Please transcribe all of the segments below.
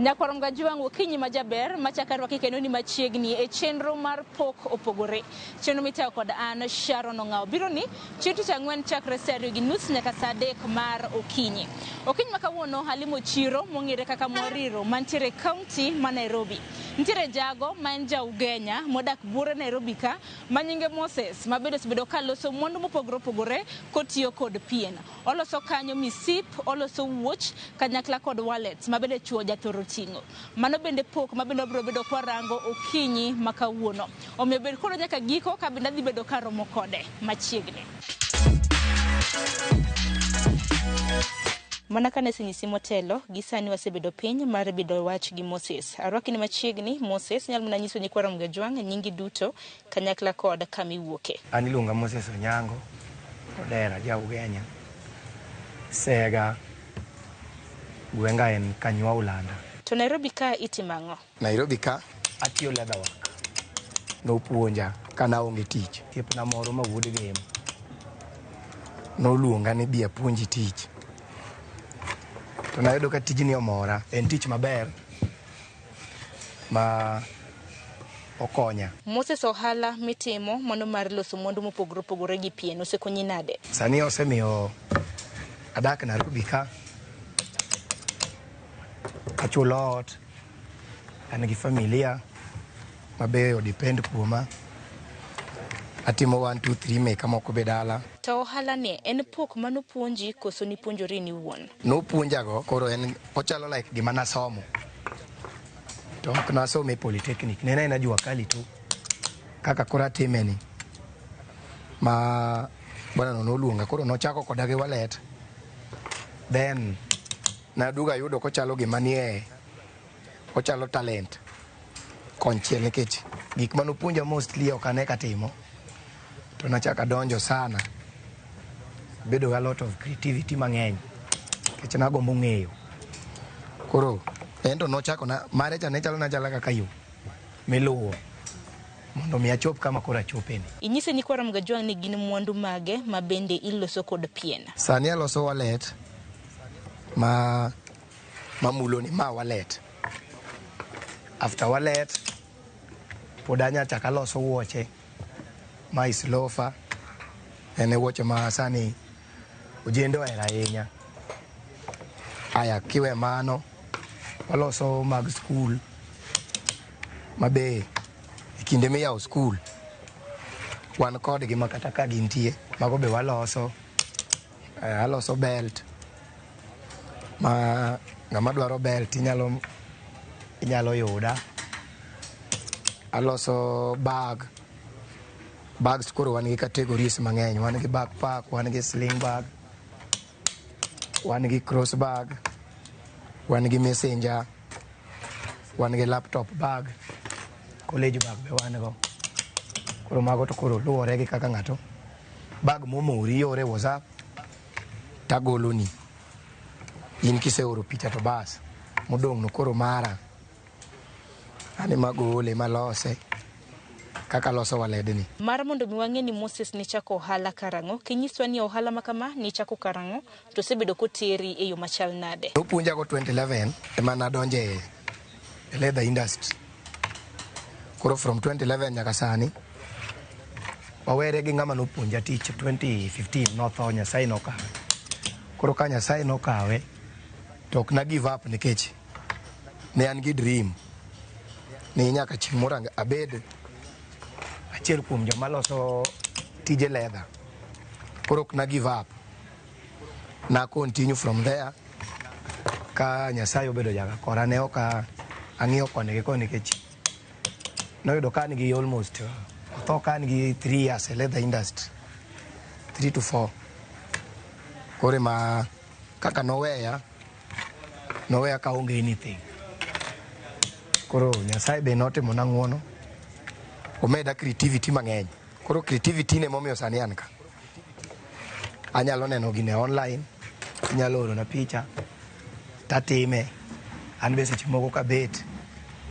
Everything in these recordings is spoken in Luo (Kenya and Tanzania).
Nyakwar Mgajwang' okinyi ma jaber machako arwaki kendo ni machiegni e chenro mar Pok Opogore. Chenro mitayo kod an Sharon Ong'awo. Biro ni chieng' tich ang'wen chakre saa ariyo gi nus nyaka saa adek mar okinyi. Okinyi ma kawuono alimo chiro mong'ere kaka Mwariro mantiere e kaunti ma Nairobi. Nitiere jago ma en ja Ugenya modak buore Nairobi ka ma nyinge Moses ma bende osebedo ka loso mwandu mopogore opogore kotiyo kod pien. Oloso kanyo misip, oloso wuoch kanyakla kod wallets ma bende chuo jathoro ting'o. Mano bende pok ma bende wabiro bedo kwarango okinyi ma kawuono. Omiyo bed kodwa nyaka giko ka bende adhi bedo karomo kode machiegni. Mana kane asenyisi motelo, gi sani wasebedo piny mar bido wach gi Moses. Arwaki ni machiegni, Moses, inyalo mana nyiso nyikwa Ramogi Ajwang' nyingi duto kanyakla kod kama iwuoke. An iluonga Moses Onyango Odera, ja Ugenya, Sega, gwenga en Kanywa Ulanda. To Nairobi ka itimo ang'o? Nairobi ka atiyo leather work. Nopuonja ka naonge tich. Osiepna moro ma wuod Gem noluonga ni bi apuonji tich. To nayudo ka tijni omora, en tich maber ma okonya. Moses ohala mitimo mano mar loso mwandu mopogore opogore gi pien osekonyi nade? Sani osemiyo adak Nairobi ka, achulo ot, an gi familia mabe o depend kuoma. Atimo 1 2 3 meka moko be dala. To ohala ni en pok manopuonji koso nipuonjori in iwuon? Nopuonjago koro en ochalo like gima nasomo. To ok nasome e polytechnic, ne en aena jua kali tu kaka koro atime ni. Ma bwana no noluonga koro nochako koda gi wallet. Then naduogo ayudo kochalo gima nie ochalo talent konchiel nikech gik manopuonja mostly ok ane katimo to nachako adonjo sana bedo gi a lot of creativity mang'eny nikech nagombo ng'eyo koro en to nochako na mare cha ne chalo na chala kaka yo miluwo mondo mi achop kama koro achopeni. Inyise nyikwa Ramogi Ajwang' ni gin mwandu mage ma bende iloso kod pien? Sani aloso wallet ma mamulo ni ma wallet. After wallet pod anya chak aloso wuoche ma is loafer en e wuoche ma sani ojende ohero ahinya. Aya kiwe mano waloso mag skul mabe e kinde miyawo skul wan kodgi ma kata ka gintie mago be waloso. Aloso belt ma ng'ama dwaro belt inyalo inyalo yuda. Aloso bag bags koro wan gi categories mang'eny wan gi backpack, wan gi sling bag, wan gi cross bag, wan gi messenger, wan gi laptop bag, college bag be wan go. Koro mago to koro luwore gi kaka ng'ato bag momori iore WhatsApp tagoloni. In kiseoro picha to bas modong' no koro mara. An ema agole malose kaka aloso waledni. Mar mondo mi wang'e ni Moses nichako ohala karang'o, kinyiswa ni ohala ma kama nichako karang'o to osebedo koteri e yo machal nade? Nopuonja go 2011 ema nadonje e leather industry. Koro from 2011 nyaka sani wawere gi ng'ama nopuonja tich 2015 notho Nyasaye nokawe. Koro ka Nyasaye nokawe to ok na give up nikech ne an gi dream ni nyaka chieng' moro abed achiel kuom joma loso tije leather. Koro ok na give up. Na continue from there ka Nyasaye obedo jaga kora ne ok ang'iyo koni gi koni nikech noyudo ka an gi almost otho ka an gi 3 years e leather industry 3 to 4 koro ema kaka noweya noweya ka onge anything koro Nyasaye be notimona ng'uono omeda creativity mang'eny koro creativity ne momiyo sani an ka anyalo neno gine online inyalo orona picha tatime an be seche moko kabet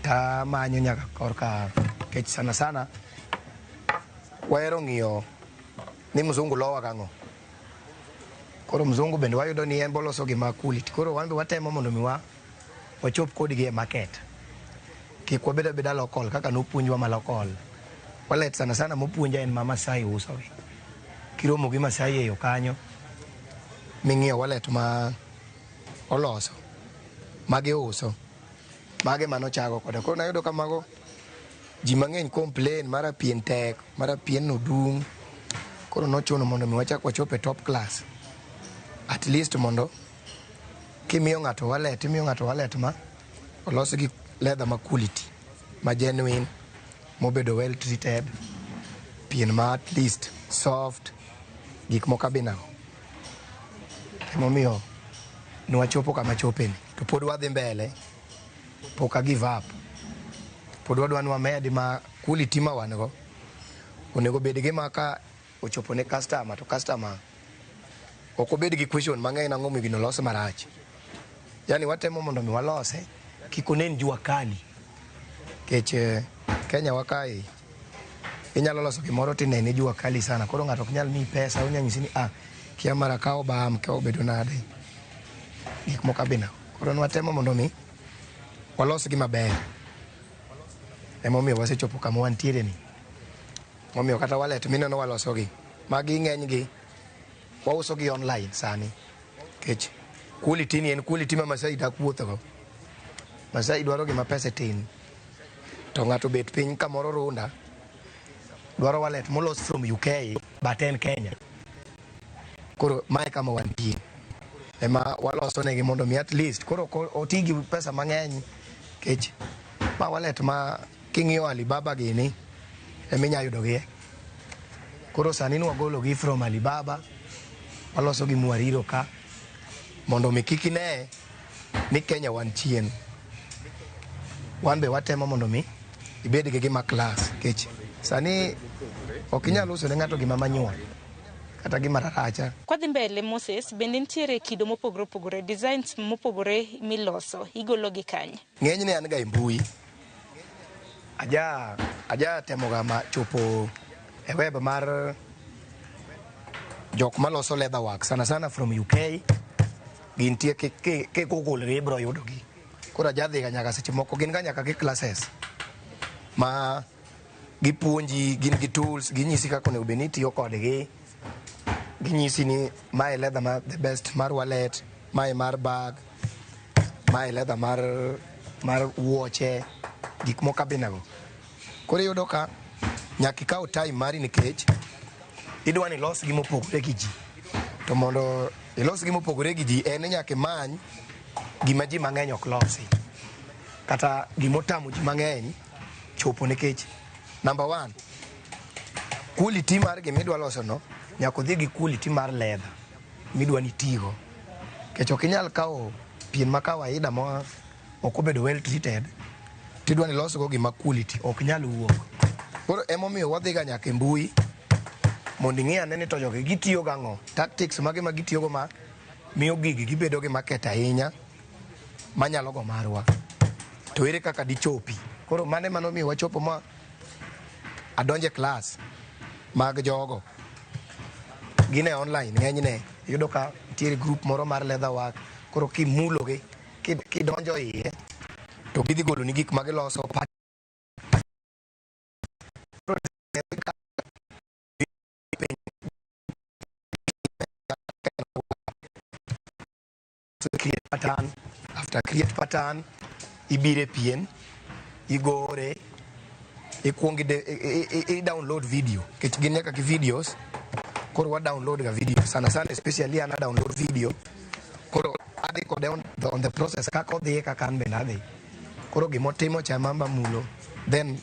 tamanyo nyaka korka nikech sana sana wahero ng'iyo ni mzungu lowa gang'o koro mzungu bende wayudo ni en boloso gima quality koro wan be watemo mondo mi wa wachop kodgi e market. Kik wabed abeda local kaka nopuonjwa ma local. Wallet sana sana mopuonja en ma Masai usogi. Kiromo gi Masai e yo kanyo, ming'iyo wallet ma oloso, magiuso, mage manochako koda. Koro nayudo ka mago ji mang'eny complain mara pien tek, mara pien no dung'. Koro nochuno mondo mi wachak wachop e top class. At least mondo kimiyo ng'ato wallet, imiyo ng'ato wallet ma olos gi leather ma quality, ma genuine, mobedo well treated, pien ma at least soft, gik moko abinago. Emomiyo nwachopo kama chopeni. To pod wadhi mbele, pok a give up. Pod wadwa ni wamed ma quality ma wan go onego bed gima ka ochopo ne customer to customer ok obed gi question mang'eny nang'o momiyo gino olos marach. Yani watemo mondo mi walose kik onen jua kali. Nikech Kenya wa kae inyalo loso gimoro tinene jua kali sana. Koro ng'ato ok nyal miyi pesa, onya nyisi ni ah, kia mara ka obam, kia obedo nade. Gik moko abina. Koro nwatemo mondo mi walos gima ber. Emomiyo wasechopo kama wantiere ni. Momiyo kata wallet mineno waloso gi, magi ng'eny gi wauso gi online sani. Nikech quality ni en quality ma Masai dak wuotho go. Masai dwaro gima pesa tin. To ng'ato bet piny kamoro Runda, dwaro wallet molos from UK but en Kenya. Koro mae kama wantie. Ema waloso negi mondo mi at least koro oti gi pesa mang'eny nikech ma wallet ma king'iyo Alibaba gini eminya yudo gie. Koro sani nwagolo gi from Alibaba, waloso gi Mwariro ka mondo mi kik ine ni Kenya wan chien. Wan be watemo mondo mi ibed gi gima class nikech sani ok inyal uso ne ng'ato gima manual kata gima raracha. Kwadhi mbele Moses, bende nitiere kido mopogore opogore, designs mopogore miloso, igolo gi kanye? Ng'enyne an ga e mbui. Aja temo ga ma chopo e web mar jok maloso leather work sana sana from UK. Gintie ki Google gi ibro yudo gi. Koro aja dhi ga nyaka seche moko gin ga nyaka gi classes ma gipuonji, gin gi tools, ginyisi kaka onego bed ni itiyo kodgi. Ginyisi ni mae leather ma the best mar wallet, mae mar bag, mae leather mar wuoche, gik moko abinago. Koro iyudo ka nyaka ikaw time mari nikech idwa ni ilos gima opogore gi ji. To mondo ilos gima opogore gi ji en ni nyaka imany gima ji mang'eny ok losi. Kata gimotamo ji mang'eny chopo nikech number one, quality mar gima idwa loso no nyaka odhi gi quality mar leather midwa ni itigo. Nikech ok inyal kawo pien ma kawaida ma ok obedo well treated tidwa ni ilos go gima quality ok nyal wuok. Koro emomiyo wadhi ga nyaka e mbui mondo ing'i ane ni to jogi gitiyo gang'o, tactics mage ma gitiyo go ma miyo gigi gibedo gi market ahinya manyalo go marwa. To ere kaka dichopi? Koro mano ema nomiyo wachopo ma adonje class mag jogo. Gin e online ng'enyne iyudo ka nitiere group moro mar leather work koro kimulo gi kidonjo iye to gidhi goloni gik ma giloso. Create pattern, after create pattern ibire pien, igore, ikuong i download video nikech gin nyaka gi videos. Koro wa download ga video sana sana, especially an a download video. Koro adhi kode on the process kaka odhi kaka an bende adhi. Koro gimotimo cha ema amulo, then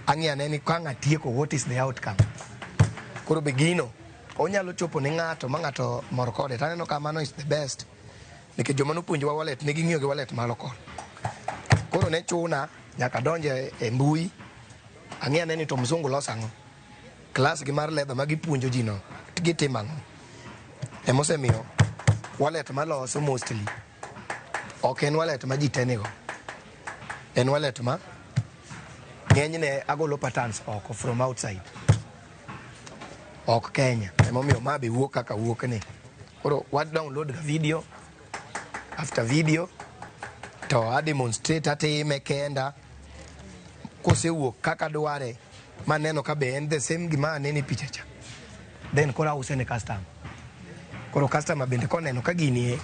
ang'i ane ni ka ng'atieko, what is the outcome. Koro be gino onyalo chopo ne ng'ato ma ng'ato mor kode to aneno ka mano is the best nikech joma nopuonjowa wallet ne ging'iyo gi wallet ma local. Koro ne chuna nyaka donje e mbui ang'i ane ni to mzungu loso ang'o, class gi mar leather ma gipuonjo ji no gitimo ang'o. Emosemiyo wallet maloso mostly ok en wallet ma ji te nigo, en wallet ma ng'enyne agolo patterns oko from outside, ok Kenya. Emomiyo ma be wuok kaka wuok ni. Koro wa download ga video after video. To a demonstrate atime kenda kosewuok kaka dware maneno ka be en the same gima aneno e picha cha. Then koro ause ne customer. Koro customer bende koneno ka gini e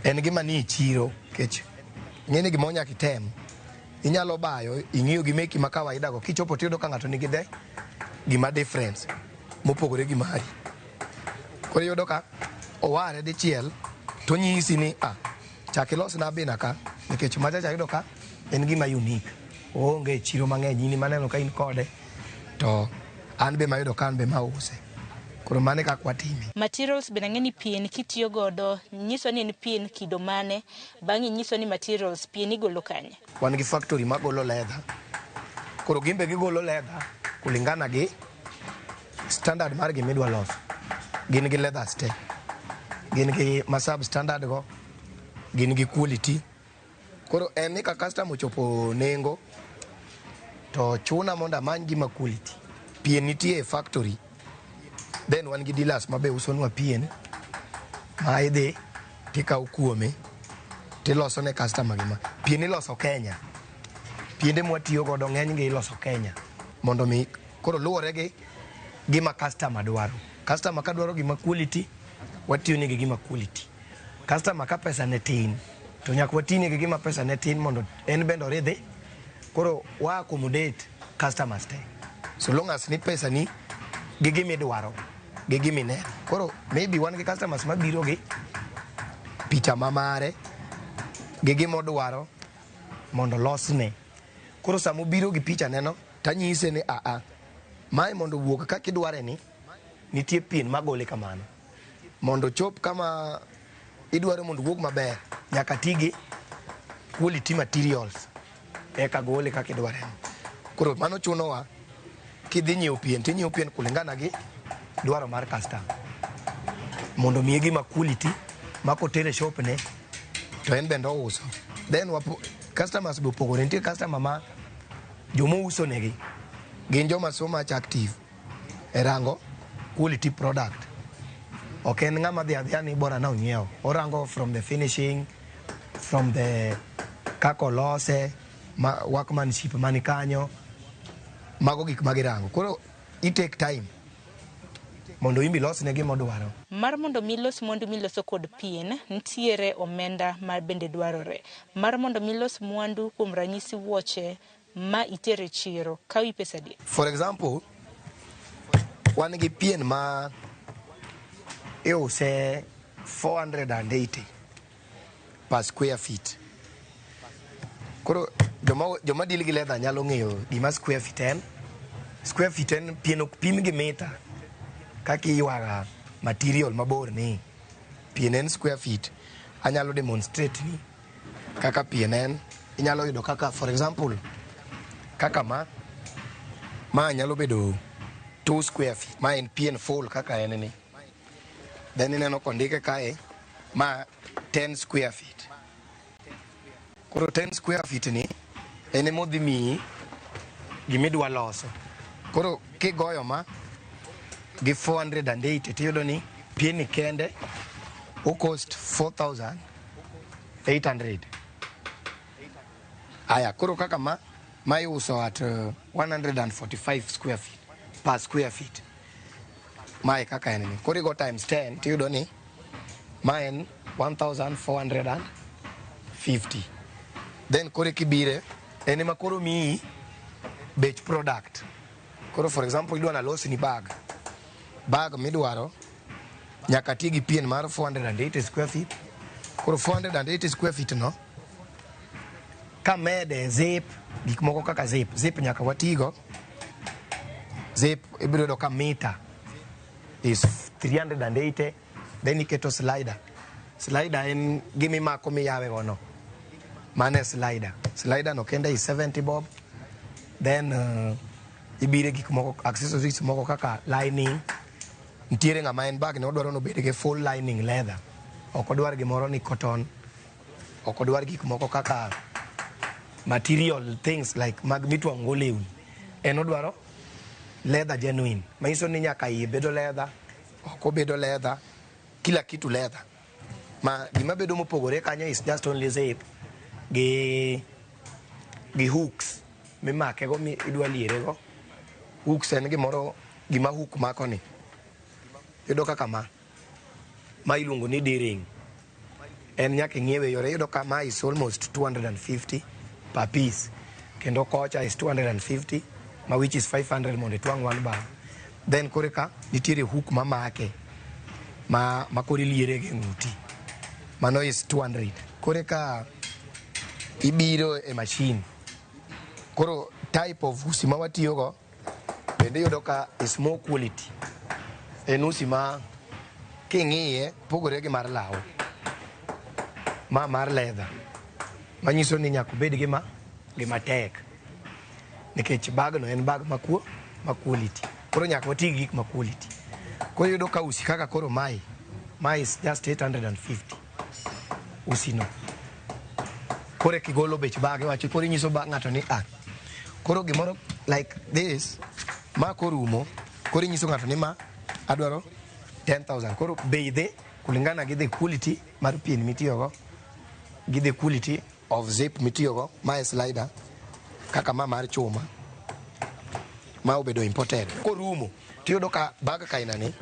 en gima nie chiro nikech ing'e ni gimoro nyaka item. Inyalo bayo ing'iyo gi meki ma kawaida go kichopo tiyudo ka ng'ato nigi the gima difference mopogore gi mari. Koro iyudo ka oware dichiel tonyisi ni ah, chak ilosna bina ka nikech macha cha ayudo ka en gima unique. Oonge e chiro mang'eny in ema aneno ka in kode to an be mayudo ka an be mause. Koro mano e kaka watime. Materials bende ang'e ni pien kitiyo godo nyiso ni en pien kido mane, bang'e nyiso ni materials pien igolo kanye. Wan gi factory magolo leather. Koro gin be gigolo leather kulingana gi standard mar gima idwa loso. Gin gi leathers te. Gin gi ma sub standard go, gin gi quality. Koro en ni ka customer ochopo nengo to chuna mondo amany gima quality. Pien nitie e factory. Then wan gi dealers ma be usonwa pien ma idhi tikawo kuome tiloso ne customer gima. Pien iloso Kenya. Piende mwatiyo godo ng'eny gi iloso Kenya. Mondo mi koro luwore gi gima customer dwaro. Customer ka dwaro gima quality, watiyo negi gima quality. Customer ka pesa ne tin, to nyaka watine gi gima pesa ne tin mondo en bende oridhi. Koro wa accommodate customers te. So long as ni pesa ni gi gima idwaro, gi gima ineno. Koro maybe wan gi customers mabiro gi picha ma mare, gi gima odwaro mondo olosne. Koro sama obiro gi picha neno, tanyise ni aa, mae mondo owuog kaka idware ni, nitie pien magole kamano. Mondo ochop kama idwaro mondo owuog maber, nyaka ti gi quality materials eka gole kaka idware no. Koro mano chunowa kidhi nyiewo pien tinyiewo pien kulingana gi dwaro mar customer. Mondo miye gima quality ma kotere e shop ne to en bende ouso. Then wapo, customers be opogore. Nitie customer ma jomouso negi gin joma so much active e rango quality product. Ok en ng'ama dhi adhiya ni bora na onyiewo. Orango from the finishing, from the kaka olose, ma, workmanship mani kanyo, mago gik ma girango. Koro i take time mondo in be ilosne gima odwaro. Mar mondo mi ilos mwandu miloso kod pien, nitiere omenda ma bende dwarore. Mar mondo mi ilos mwandu kuom ranyisi wuoche ma itere chiro, kawi pesa adi? For example, wan gi pien ma iuse 480 per square feet. Koro joma deal gi leather nyalo ng'eyo gima square feet en. Square feet en pien ok pim gi mita kaka iywaga material mabor ni. Pien en square feet. Anyalo demonstrate ni kaka pien en. Inyalo yudo kaka for example kaka ma nyalo bedo 2 square feet. Ma en pien full kaka en ni. Then ineno kondike kae ma 10 square feet. Koro 10 square feet ni en ema odhi miyi gimidwa loso. Koro kigoyo ma gi 480 tiyudo ni pien ni kende o cost 4800. Aya, koro kaka ma iuso at 145 square feet per square feet. Mae kaka en ni. Koro igo times 10 tiyudo ni ma en 1450. Then koro kibire en ema koro miyi bech product. Koro for example idwa nalosni bag. Bag midwaro nyaka ti gi pien mar 480 square feet. Koro 480 square feet no kamede zip gik moko kaka zip zip nyaka watigo zip ibiro yudo ka mita is 380 then iketo slider slider en gimimako miyawe go no mano e slider slider no kende is 70 bob then ibire gik moko accessories moko kaka lining nitiere ng'ama en bag ne odwaro nobed gi full lining leather ok odwar gimoro ni cotton ok odwar gik moko kaka material things like mag mitwang'o go lewni en odwaro leather genuine manyiso ni nyaka iye bedo leather oko bedo leather kila kitu leather ma gima bedo mopogore kanyo is just only zip. Gi hooks mimake go mi idwa liere go. Hooks en gimoro, gima hook mako ni. Iyudo kaka ma iluongo ni D-ring. En nyaka ing'iewe yore. Iyudo ka ma is almost 250 per piece. Kendo kocha is 250, ma which is 500 mondo itwang' one bag. Then kore ka nitiere hook mamake ma koro iliere gi ng'uti. Mano is 200. Kore ka ibiro e machine. Koro type of usi ma watiyogo bende iyudo ka is more quality. En usi ma king'iye pogore gi mar law. Ma mar leather. Manyiso ni nyaka obed gima tek. Nikech bag no en bag ma quality. Koro nyaka wati gi gik ma quality. Koro iyudo ka usi kaka koro mae is just 850. Usi no. Koro kigolo bech bag iwacho koro inyiso ng'ato ni ah. Koro gimoro like this ma korumo koro inyiso ng'ato ni ma adwaro 10,000. Koro bei dhi kulingana gi the quality mar pien mitiyogo gi the quality of zip mitiyogo. Ma e slider kaka ma mar chuma ma obedo imported. Korumo tiyudo ka bag kaina ni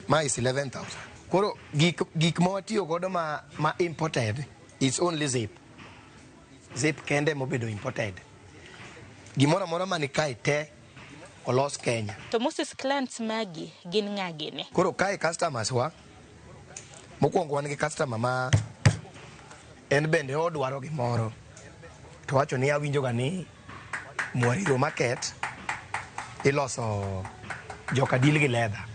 ma is 11,000. Koro gik ma watiyo godo ma imported is only zip. Zip kende mobedo imported. Gimoro amora mani kae te olos Kenya. To Moses, clients magi gin ng'a gini? Koro kae customers wa mokwongo wan gi customer ma en bende odwaro gimoro to wacho ni awinjo ga ni Mwariro Market iloso joka deal gi leather.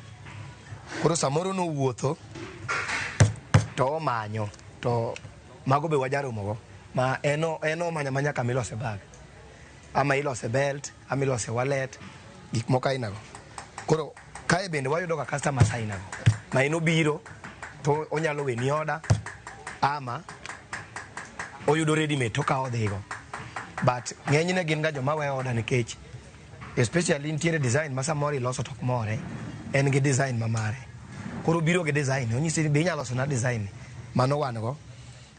Koro samoro nowuotho to omanyo to mago be wajaromo go ma en omanyo amanya kama ilose bag ama ilose belt ama ilose wallet, gik moko aina go. Koro kae bende wayudo ga customers aina go ma en obiro to onyalo weni order ama oyudo ready made to okawo odhigo. But ng'enyne gin ga joma weyo order nikech especially nitiere design ma samoro iloso to ok more, en gi design ma mare. Koro obiro gi design, onyisi ni be inyalo loso na design ni. Mano wan go.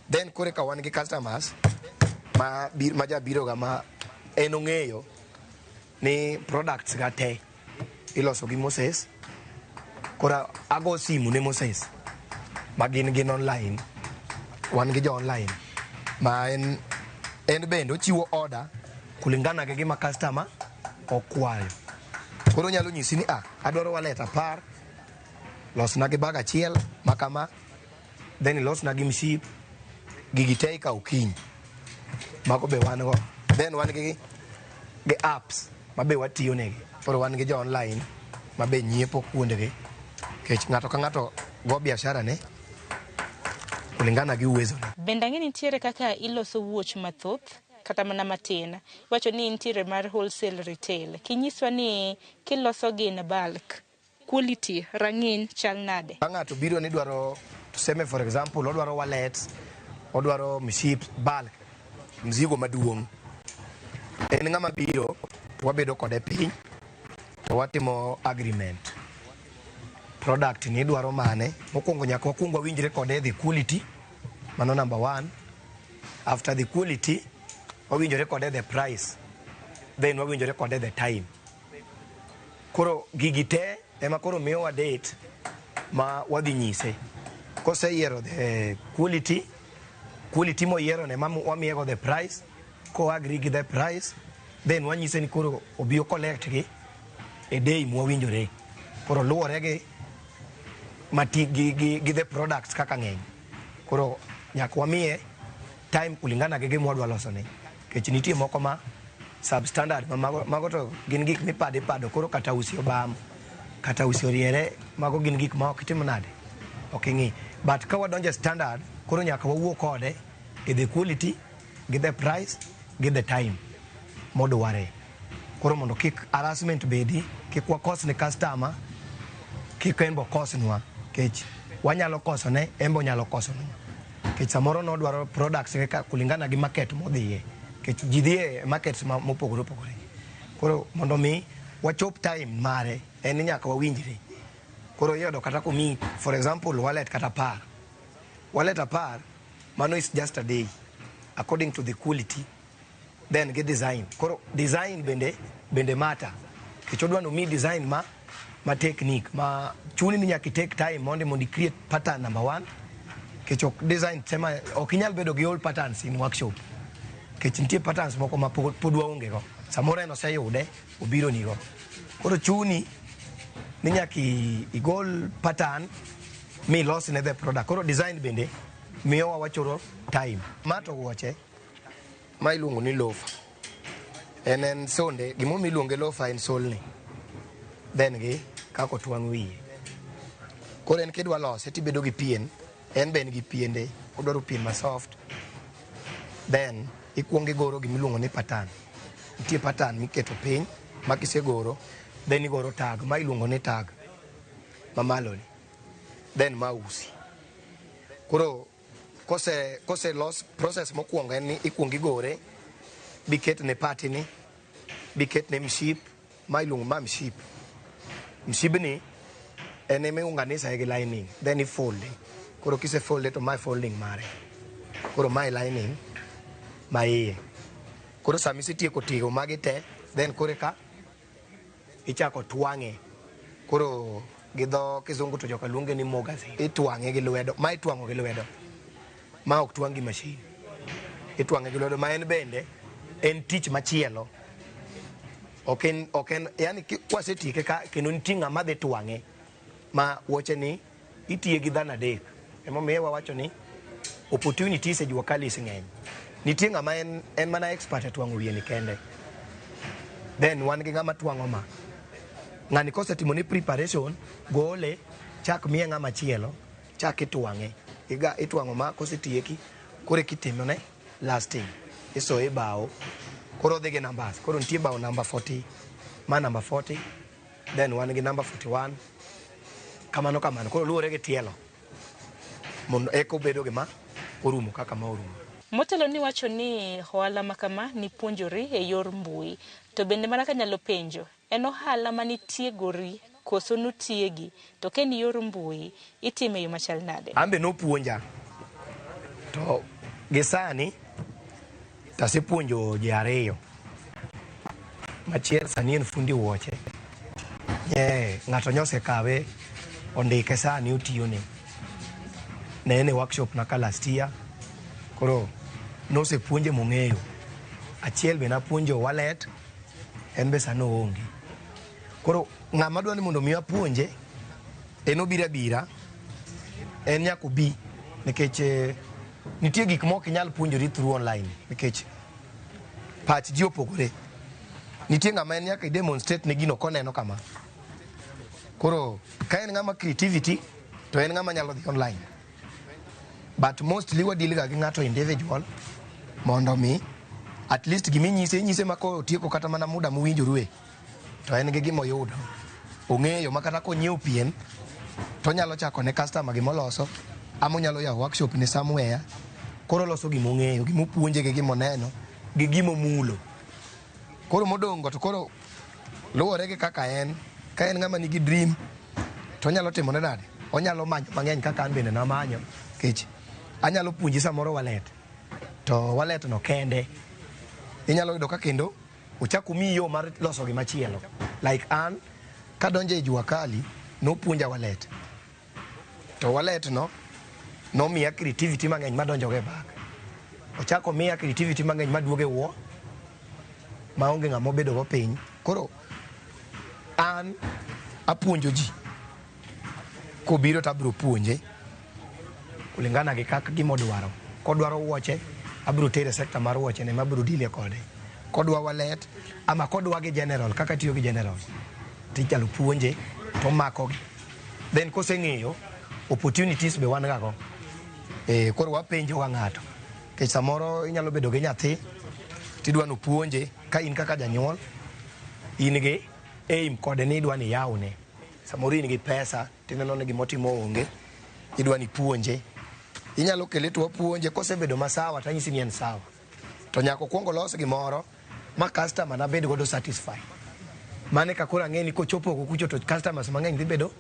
Then koro ka wan gi customers ma jabiro ga ma en ong'eyo ni products ga te iloso gi Moses. Koro ago simu ne Moses ma gin online. Wan gi jo online ma en bende ochiwo order kulingana gi gima customer okwayo. Koro onyalo nyisi ni ah, adwaro wallet 10, losna gi bag achiel ma kama, then ilosna gi mship, gigi te ikawo kiny. Mago be wan go. Then wan gi apps ma be watiyo negi. Koro wan gi jo online ma be nyiepo kuondegi. Nikech ng'ato ka ng'ato go biashara ne kulingana gi uwezo ne. Bende ang'e nitiere kaka iloso wuoch mathoth kata mana matin. Iwacho ni nitiere mar wholesale, retail. Kinyiswa ni kiloso gi in bulk, quality, rang'iny chal nade? Ka ng'ato biro ni dwaro, tuseme for example, odwaro wallet, odwaro mship bulk, mzigo maduong'. En ng'ama biro to wabedo kode piny to watimo agreement. Product ni idwaro mane? Mokwongo nyaka wakwong wawinjre kode the quality, mano number one. After the quality, wawinjore kode the price, then wawinjore kode the time. Koro gigi te ema koro miyowa date ma wadhi nyise. Koseyiero the quality, quality moyiero ne ma wamiye go the price, ko agree gi the price, then wanyise ni koro obi o collect gi e day mwawinjore. Koro luwore gi mati gi the products kaka ng'eny. Koro nyaka wamiye time kulingana gi gima wadwa loso ne. Nikech nitie moko ma substandard ma mago to gin gik mipado ipado, koro kata usi obam, kata usi oriere, mago gin gik ma ok itim nade, ok ing'i. But ka wadonjo e standard, koro nyaka wawuo kode e the quality, gi the price, gi the time modware. Koro mondo kik harassment bedi, kik wakos ne customer, kik en bo kosnwa, nikech wanyalo kosone, en be onyalo kosonwa. Nikech samoro nodwaro products ge ka kulingana gi market modhiye. Nikech ji dhi e markets mopogore opogore. Koro mondo mi wachop time mare, en ni nyaka wawinjre. Koro iyudo kata komiyi, for example, wallet kata 10. Wallet 10, mano is just a day. according to the quality, then gi design. Koro design bende matter. Nikech odwa ni omiyi design ma technique ma chuni ni nyaka i take time mondo i create pattern number one. Nikech ok design tema ok inyal bedo gi all patterns in workshop. Nikech nitie patterns moko ma pod waonge go. Samoro en oseyude, obiro nigo. Koro chuni ni nyaka igol pattern milos ne the product. Koro design bende miyowa wachoro time. Ma to wuoche ma iluongo ni loafer. En sonde, gimomiyo iluonge loafer en sole ni. Then gi kaka otwang' wiye. Koro en kidwa lose tibedo gi pien, en be en gi piende, odwaro pien ma soft. Then ikuongo igoro gimiluongo ni pattern. Nitie pattern miketo piny ma kisegoro, then igoro tag, ma iluongo ni tag mamalo ni. Then ma usi. Koro kose los process mokwongo en ni ikuongo igore, biketne pati ni, biketne mship, ma iluongo ma mship. Mshibni en ema iunganisha gi lining, then ifolde. Koro kisefolde to mae folding mare. Koro mae lining ma iye. Koro sama isetieko tigo magi te, then koro eka ichako twang'e. Koro gi dho kizungu to joka luonge ni magazine. Itwang'e gi lwedo. Ma itwang'o gi lwedo. Ma ok twang' gi machine. Itwang'e gi lwedo ma en bende en tich machielo. Ok en yani kwasetieke ka kendo nitie ng'ama dhi twang'e ma wuoche ni itiye gi dhano adek. Emomiyo wawacho ni opportunities e jua kali ng'eny. Nitie ng'ama en mana expert e twang'o wiye ni kende. Then wan gi ng'ama twang'o ma. Ng'ani kosetimo ni preparation, gole, chak miye ng'ama chielo, chak itwang'e. Iga itwang'o ma kosetieki, koro eka itimone lasting. Isoye e bao, koro odhi gi numbers. Koro nitie bao number 40, ma number 40, then wan gi number 41, kamano kamano. Koro luwore gi tielo. Mondo eka obedo gima orumo kaka ma orumo. Motelo niwacho ni ohala ma kama nipuonjori e yor mbui. To bende mana kanyalo penjo, en ohala manitiegori koso notiegi? To ka en yor mbui, itime e yo machal nade? An be nopuonja. To gi sani, tasepuonjo ji ariyo. Machiel sani en fundi wuoche. Ng'ato nyosekawe, ondike sani otiyone. Ne en e workshop na ka last year. Koro nosepuonje mong'eyo. Achiel be napuonjo wallet, en be sani oonge. Koro ng'ama dwa ni mondo mi apuonje, en obiro abira, en nyaka obi nikech nitie gik mok inyal puonjori through online nikech pach ji opogore. Nitie ng'ama en nyaka i demonstrate ne gino koneno kama. Koro ka en ng'ama creativity to en ng'ama nyalo dhi online. But mostly wa deal ga gi ng'ato individual mondo mi at least giminyise inyise ma kotieko kata mana muda mowinjorue to en gi gimoyudo. Ong'eyo ma kata konyiewo pien to onyalo chako ne customer gimoloso ama onyalo yawo workshop ne somewhere. Koro oloso gimong'eyo, gimopuonje gi gimoneno gi gimomulo. Koro modong' go to koro luwore gi kaka en. Ka en ng'ama nigi dream to onyalo timone nade? Onyalo manyo mang'eny kaka an bende namanyo. Nikech anyalo puonji samoro wallet. To wallet no kende inyalo yudo ka kendo ochak omiyi yo mar loso gimachielo. Like an kadonjo e jua kali nopuonja wallet. To wallet no nomiya creativity mang'eny madonjo go e bag. Ochako omiya creativity mang'eny maduogo e wuo maonge ng'ama obedo go piny. Koro an apuonjo ji. Kobiro to abiro puonje kulingana gi kaka gimodwaro. Kodwaro wuoche, abiro tere e sector mar wuoche ne mabiro deal kode. Kodwa wallet ama kodwa gi general kaka tiyo gi general tinyalo puonje tomako gi. Then koseng'eyo opportunities be wan ga go. Koro wapenjo ga ng'ato. Nikech samoro inyalo bedo gi nyathi tidwa nopuonje ka in kaka janyuol in gi aim kode ni idwa ni iyawne. Samoro in gi pesa tineno ni gimotimo onge, idwa ni ipuonje. Inyalo kele to wapuonje kosebedo masawa tanyisi ni en sawa. To nyaka okuong olos gimoro ma customer na bed godo satisfied. Mane ka koro ang'e ni kochopo oko kucho to customers mang'eny dhi bedo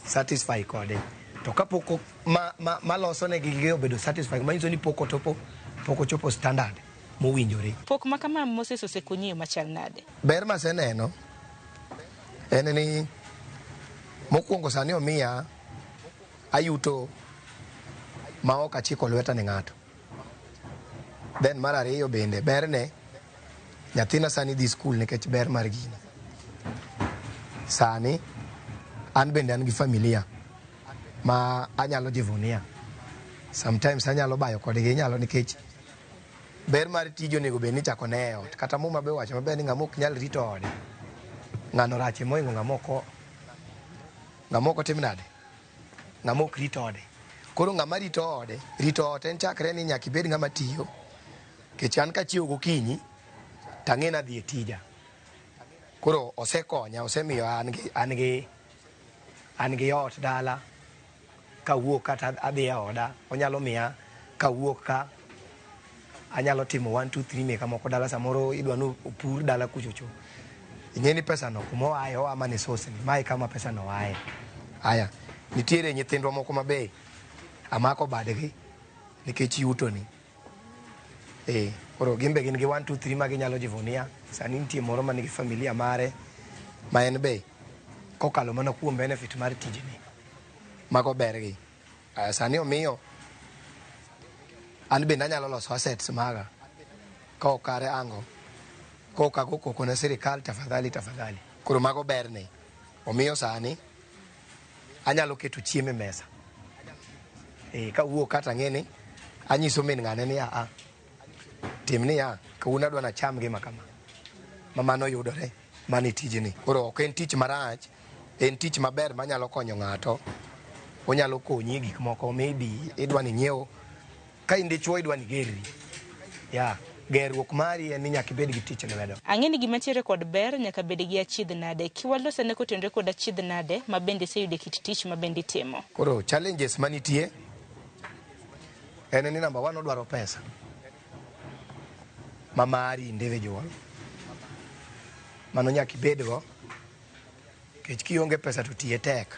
satisfied kode. To kapok maloso ne gi obedo satisfied, manyiso ni pok otopo Pok ochopo standard mowinjore. Pok ma kama Moses osekonyi e yo machal nade? Ber maseneno en ni mokwongo sani omiya ayuto ma ok achiko lweta ne ng'ato. Then mar ariyo bende berne nyathina sani dhi skul nikech ber mar gini. Sani an bende an gi familia ma anyalo jivunia. Sometimes anyalo bayo kodgi inyalo nikech ber mar tiji onego bed ni ichako ne e ot. Kata muma be owacho maber ni ng'ama ok nyal rito ode ng'ano rache mohingo ng'ama ok ng'ama ok otim nade ng'ama ok rit ode. Koro ng'ama rito ode, rito ot en chakre ni nyaka ibed ng'ama tiyo. Nikech an kachiewo gokinyi tang'e ni adhi e tija. Koro osekonya, osemiyo an gi an gi an gi ot dala kawuok kata adhi e oda onyalo miya kawuok ka anyalo timo 1 2 3 meka moko dala samoro idwa ni opur dala kuchocho. Ing'e ni pesa no kuma oaye oa mana e source ni mae kama pesa no aye. Aya, nitiere nyithindwa moko ma be amako badgi nikech yuto ni. Eh, koro gin be gin gi 1 2 3 ma ginyalo jivunia. Sani nitie moro ma nigi familia mare ma en be kokalo mana kuom benefit mar tijni. Mago bergi. Aya, sani omiyo an bende anyalo loso assets maga ka ok kare ango ka ok ago koko ne sirikal tafadhali tafadhali. Koro mago berne. Omiyo sani anyalo keto chiemo e mesa. Eh, kawuok kata ang'e ni anyiso min ng'ane ni aa tim niya kawuono adwa nacham gima kama ma mano yudore mano e tijni. Koro ok en tich marach, en tich maber manyalo konyo ng'ato. Onyalo konyi e gik moko maybe idwa ni inyiew ka in dichuo idwa ni igerri. Yeah, gerruok mari en ni nyaka ibed gi tich e lwedo. Ang'e ni gima ntiere kod ber nyaka bed gi achiedh nade. Kiwalos ane kotenore kod achiedh nade ma bende iseyudo e kit tich ma bende itimo. Koro challenges manitie en ni number one odwaro pesa ma mari individual. Mano nyaka ibedgo nikech kionge pesa to tiye tek.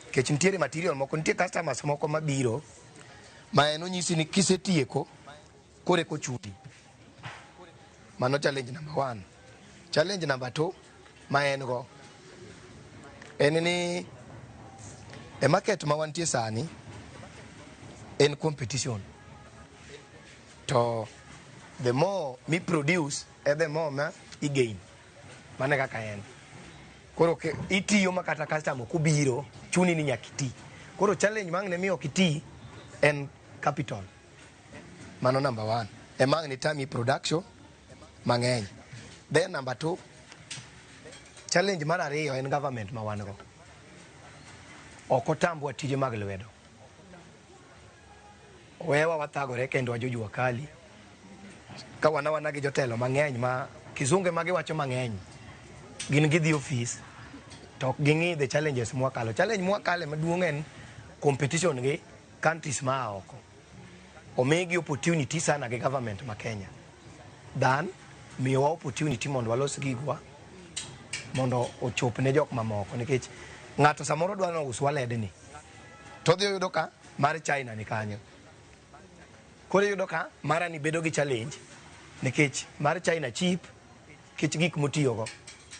Nikech nitiere material moko, nitie customers moko mabiro ma en onyisi ni kisetieko koro eka ochuli. Mano challenge number one. Challenge number two ma en go en ni e market ma wantie sani en competition. To the more mi produce e the more ma i gain. Mano e kaka en. Koro itiyo ma kata customer ok obiro chuni ni nyaka iti. Koro challenge ma ang' ne mi ok iti en capital. Mano number one. Ema ang' ne tami production mang'eny. Then number two, challenge mar ariyo en government ma wan go. Ok otambwa tije mag lwedo. Owewa wathagore kendwa jo jua kali. Ka wan awana gi jotelo mang'eny ma kizunge ma giwacho mang'eny gin gidhi ofis to ok ging'i the challenges mwakalo. Challenge mwakale maduong' en competition gi countries ma oko. Omigi opportunity sana gi government ma Kenya than miyowa opportunity mondo walos gigwa mondo ochop ne jok mamoko nikech ng'ato samoro dwa ni ouswa ledni to odhi oyudo ka mar China ni kanyo. Koro iyudo ka mara ni bedo gi challenge nikech mar China cheap nikech gik motiyogo.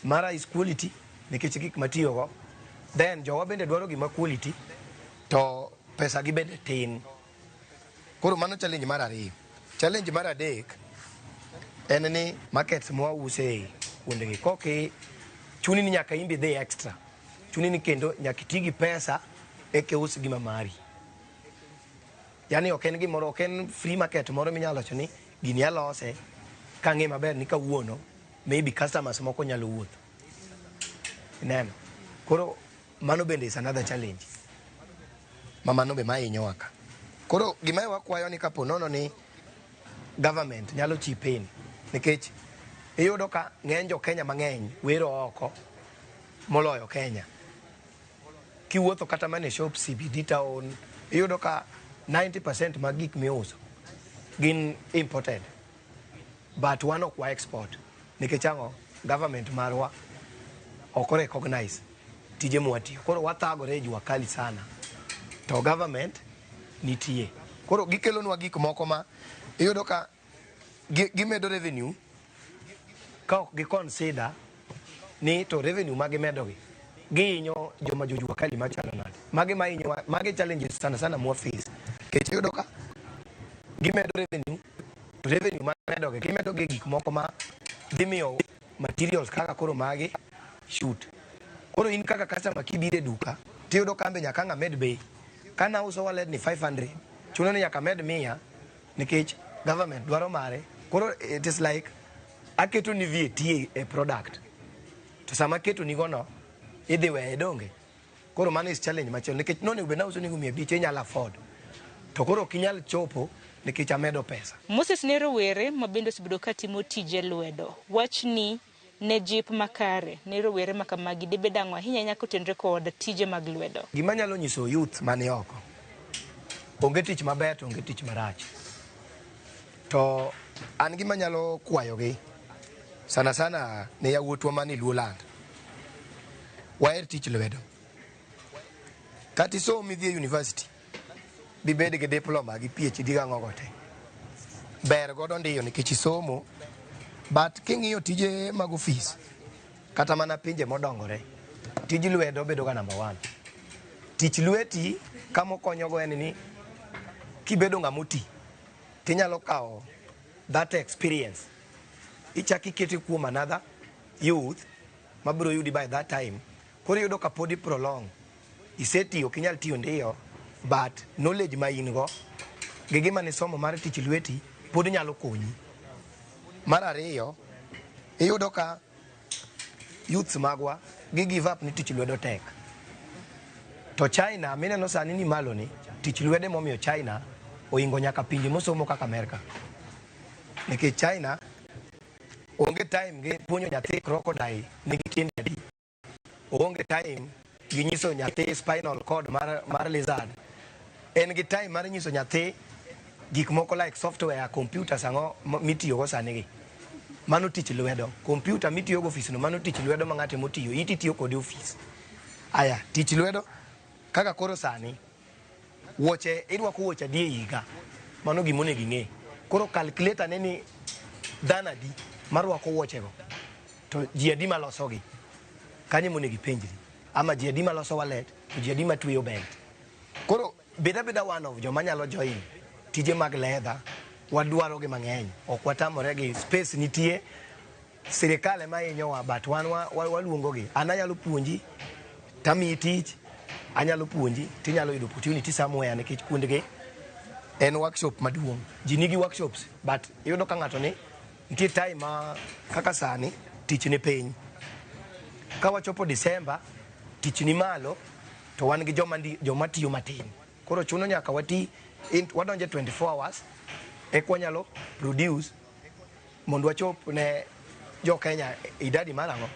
Mara is quality nikech gik matiyogo. Then jowa bende dwaro gima quality to pesa gi bende tin. Koro mano challenge mar ariyo. Challenge mar adek en ni markets mwause kuondegi koki chuni ni nyaka imbe idhi extra. Chuni ni kendo nyaka iti gi pesa eka ius gima mari. Yani ok en gimoro, ok en free market moro minyalo wacho ni gini alose kang'e maber ni kawuono maybe customers moko nyalo wuotho. Ineno? Koro mano bende is another challenge. Ma mano be mahinyowa ka. Koro gima wakwayo ni kapo nono ni government nyalo chip in nikech iyudo ka ng'eny jo Kenya mang'eny wero oko moloyo Kenya. Kiwuotho kata mana e shop CBD town iyudo ka 90% mag gik miuso gin imported. But wan ok wa export nikech ang'o? Government marwa ok recognize tije mwatiyo. Koro wathagore e jua kali sana. To government nitie. Koro gikelonwa gik moko ma Iyudo ka gimedo revenue ka ok gi consider ni to revenue ma gimedogi gihinyo joma jo jua kali machalo nade. Magi ma hinyowa, magi challenges sana sana mwa face. Nikech iyudo ka gimedo revenue, to revenue ma gimedogi gimedo gi gik moko ma dhi miyo materials kaka koro magi shoot. Koro in kaka customer kibiro e duka tiyudo ka ambe nyaka ang' amed bei. Ka nauso wallet ni 500, chuno ni nyaka amed 100 nikech government dwaro mare. Koro it is like aketo ni VAT e product. To sama aketo ni go no, idhi weye donge. Koro mano is challenge machielo nikech nonego bed nauso ni go 500 inyalo afford. To koro ok inyal chopo nikech amedo pesa. Moses ne rowere ma bende osebedo ka timo tije lwedo. Wachni ne jip makare ne rowere ma kamagi dibed ang'o ahinya ahinya kotenore kod tije mag lwedo? Gima anyalo nyiso youth mani oko, onge tich maber to onge tich marach. To an gima anyalo kwayogi sana sana ne yawuotwa mani Luoland, waher tich lwedo. Kata isom idhi e university, bibed gi diploma gi PhD gang'o go te. Ber godo ndiyo nikech isomo, but king'iyo tije mag ofis, kata mana pinje modongore, tij lwedo bedo ga number one. Tich lweti kama okonyogo en ni kibedo ng'ama oti, tinyalo kawo that experience, ichak ikete kuom another youth mabiro yudi by that time. Koro iyudo ka pod i prolong. Isetiyo, ok inyal tiyo ndiyo, but knowledge ma in go gi gima nisomo mar tich lweti pod nyalo konyi. Mar ariyo, iyudo ka youths magwa gi give up ni tich lwedo tek. To China mineno sani ni malo ni, tich lwedo emomiyo China ohingo nyaka pinje mosomo kaka Amerka. Nikech China onge time gi puonjo nyathi crocodile nigi tiende adi. Oonge time gi nyiso nyathi spinal cord mar lizard. En gi time mar nyiso nyathi gik moko like software, computers ang'o mitiyogo sani gi. Mano tich lwedo. Computer mitiyogo ofis no, mano tich lwedo ma ng'ato emotiyo. Iti tiyo kode ofis. Aya, tich lwedo kaka koro sani, wuoche, irwako wuoche adi e higa? Mano gima onego ing'e. Koro calculate ane ni dhano adi marwako wuochego to ji adi malosogi. Kanyo ema onego ipenjri. Ama ji adi maloso wallet to ji adi matweyo belt. Koro bed abeda one of joma nyalo join tije mag leather, wadwaro gi mang'eny. Ok watamore gi space nitie, sirikal ema hinyowa but wan waluongo gi. An anyalo puonji tamiyi tich, anyalo puonji tinyalo yudo opportunity somewhere nikech kuondgi en workshop maduong'. Ji nigi workshops but iyudo ka ng'ato ni nitie time ma kaka sani tich ni piny. Ka wachopo December tich ni malo to wan gi joma tiyo matin. Koro chuno nyaka wati wadonje 24 hours eka wanyalo produce mondo wachop ne jo Kenya idadi mar ang'o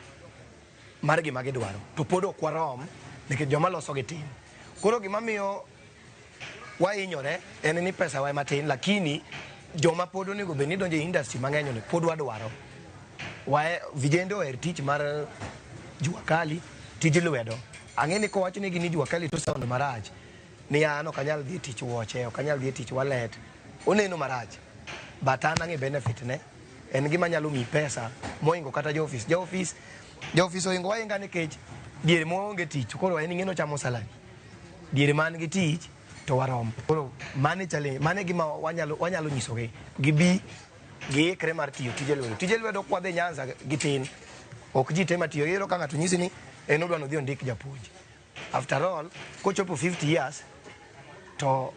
mar gima gidwaro. To pod ok warom nikech joma loso gi tin. Koro gima miyo wahinyore en ni pesa wa ema tin, lakini joma pod onego bed ni donjo e industry mang'eny ni pod wadwaro. Vijende oher tich mar jua kali, tij lwedo. Ang'e ni kowach negi ni jua kali to sound marach. Ni an ok anyal dhi e tich wuoche, ok anyal dhi e tich wallet. Oneno marach. But an ang'e benefit ne. En gima nyalo miyi pesa mohingo kata jo office. Jo office, jo office ohingo ahinga nikech diere maonge tich koro en ing'e nochamo salary. Diere man gi tich to warom. Koro mane challenge, mane gima wanyalo nyisogi. Gibi giikre mar tiyo tije lwedo. Tije lwedo kwa dhi Nyanza gi tin. Ok ji te matiyo. Iyudo ka ng'ato nyisi ni en odwa nodhi ondik japuonj. After all, kochopo 50 years to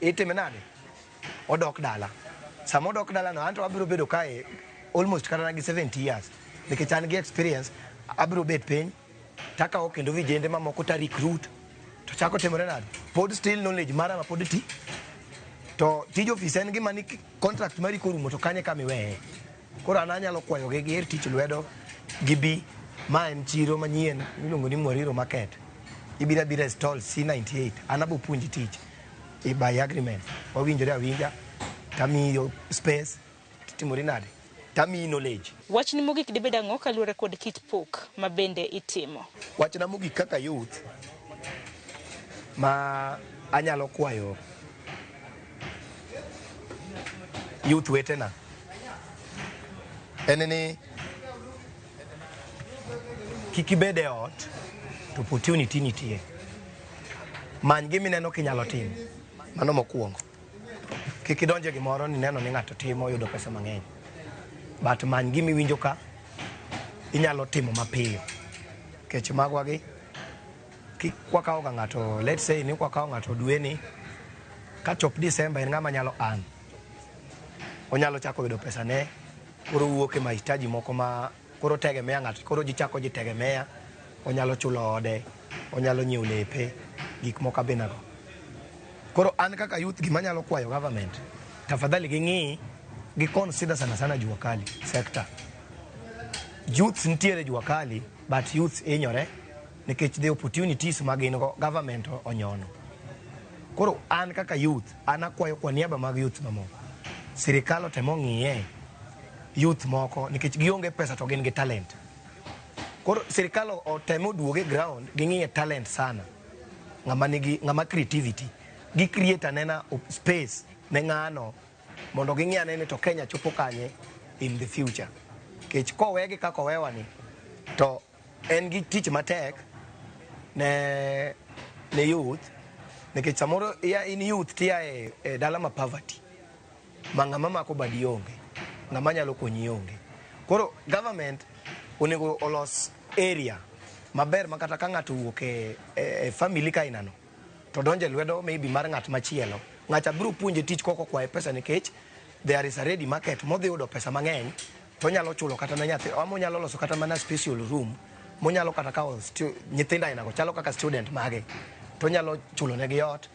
itime nade? Odok dala. Sama odok dala no, anto abiro bedo kae almost kata gi 70 years. Nikech an gi experience, abiro bet piny, takawo kendo vijende mamoko ta recruit, to chako timore nade? Pod still knowledge mara ma pod ti. To tij ofis en gima ni contract mari korumo to kanye kama iweye. Koro an anyalo kwayogi giher tich lwedo, gibi. Ma en chiro manyien miluongo ni Mwariro Market. Ibiro abira e stall C98. An abo puonji tich by agreement. Wawinjore awinja, tamiyo space, titimori nade? Tamiyi knowledge. Wachni mogik dibed ang'o kaluwore kod kit pok ma bende itimo? Wachna mogik kaka youth ma anyalo kwayo youth wetena en ni kik ibed e ot to opportunity nitie. Many gima ineno kinyalo timo. Mano mokwongo. Kik idonj e gimoro ni neno ni ng'ato timo yudo pesa mang'eny. But many gima iwinjo ka inyalo timo mapiyo. Nikech magwa gi kik wakawo ga ng'ato let's say ni kwakawo ng'ato dweni ka chop December en ng'ama nyalo earn. Onyalo chako yudo pesa ne koro wuok e mahitaji moko ma koro tegemea ng'ato koro ji chako ji tegemea onyalo chulo ode onyalo nyiewo lepe gik moko abina go. Koro an kaka youth gima anyalo kwayo government tafadhali ging'i gi consider sana sana jua kali sector. Youths nitiere jua kali but youths hinyore nikech the opportunities ma gin go government onyono. Koro an kaka youth an akwayo kwa niaba mag youth mamoko sirikal otem ong'iye youth moko nikech gionge pesa to gin gi talent. Koro sirikal otem oduog e ground ging'iye talent sana ng'ama nigi ng'ama creativity gi create anena space ne ng'ano mondo ging'i ane ni to Kenya chopo kanye in the future. Nikech kowegi kaka owewa ni to en gi tich matek ne ne youth nikech samoro ia in youth tia e, e dala ma poverty ma ng'ama mako badi onge ng'ama nyalo konyi onge koro government onego olos area maber ma kata ka ng'ato owuok e, e, e family ka inano to donjo e lwedo maybe mar ng'at machielo ng'acha biro puonje tich kok okwaye pesa nikech there is a ready market modhi yudo pesa mang'eny to onyalo chulo kata ne nyathi ama onyalo loso kata mana special room monyalo kata kawo nyithindo ainago chalo kaka student mage to onyalo chulo negi ot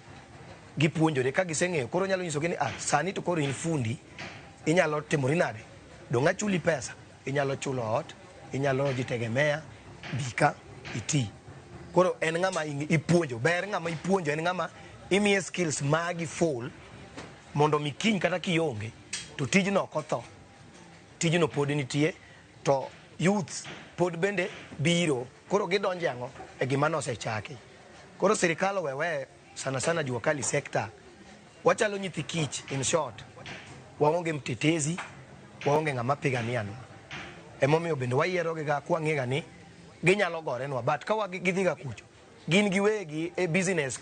gipuonjore ka giseng'eyo koro onyalo nyisogi ni ah, sani to koro in fundi inyalo timori nade dong' achuli pesa inyalo chulo ot inyalo jitegemea bika iti koro en ng'ama ipuonjo ber ng'ama ipuonjo en ng'ama imiye skills magi full mondo mi kiny kata kionge to tijno ok otho tijno pod nitie to youths pod bende biro koro gidonje ang'o e gima nosechaki koro sirikal owewe sana sana jua kali sector wachalo nyithi kich in short waonge mtetezi waonge ng'ama piganianwa emomiyo bende wayiero gi ga kwang'e ni ginyalo gorenwa but ka gidhi ga kucho gin giwegi e business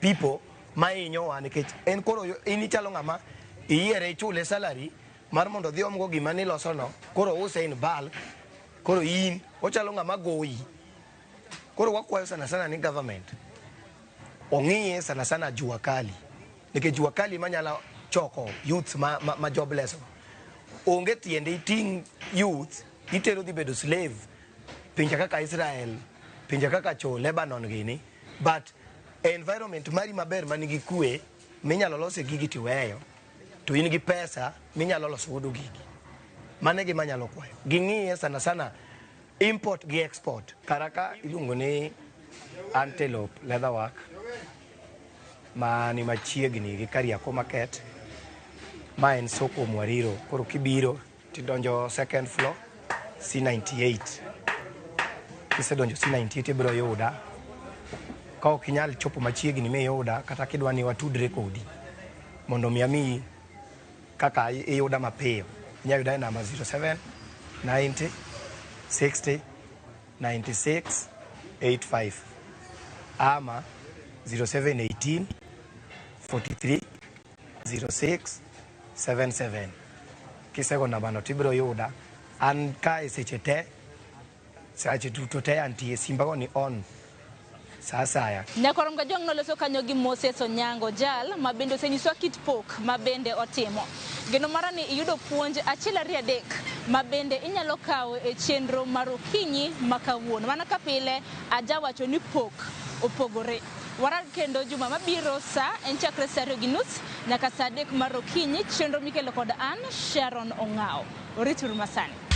people ma hinyowa nikech en koro in ichalo ng'ama iyiere ichule salary mar mondo odhi omgo gima nilosono koro use in bulk koro in ochalo ng'ama goyi koro wakwayo sana sana ni government ong'iye sana sana jua kali nikech jua kali manyalo choko youths ma, ma, ma jobless go. Onge tiende iting' youth itero dhi bedo slave pinje kaka Israel pinje kaka cho Lebanon gini but environment mari maber manigi kwe minyalo lose gigi tiweyo to in gi pesa minyalo loso godo gigi mano e gima anyalo kwayo ging'iye sana sana import gi export karaka iluongo ni Antelope Leatherwork mani machiegni gi Kariakoo Market ma en soko Mwariro koro kibiro tidonjo second floor C98 kisedonjo C98 ibiro yuda ka ok inyal chopo machiegni miyuda kata kidwa ni watudre kodi mondo mi amiyi kaka iyuda mapiyo inyalo yuda e namba 07 90 60 96 85 ama 0718 43 06 77 kisego nambano tibiro yuda an ka e seche te sache duto te antie simbago ni on sa asaya. Nyakwar Mgajwang' noloso kanyo gi Moses Onyango jal ma bende osenyiswa kit pok ma bende otimo. Geno mara ni iyudo puonj achiel ariyo adek ma bende inyalo kawo e chenro mar okinyi ma kawuono. Mana ka pile ajawacho ni pok opogore. Warag kendo juma mabiro sa en chakre sa 2:30 nyaka sa 3 mar okinyi chenro mikelo kod an Sharon Ong'ao. Orituru masani.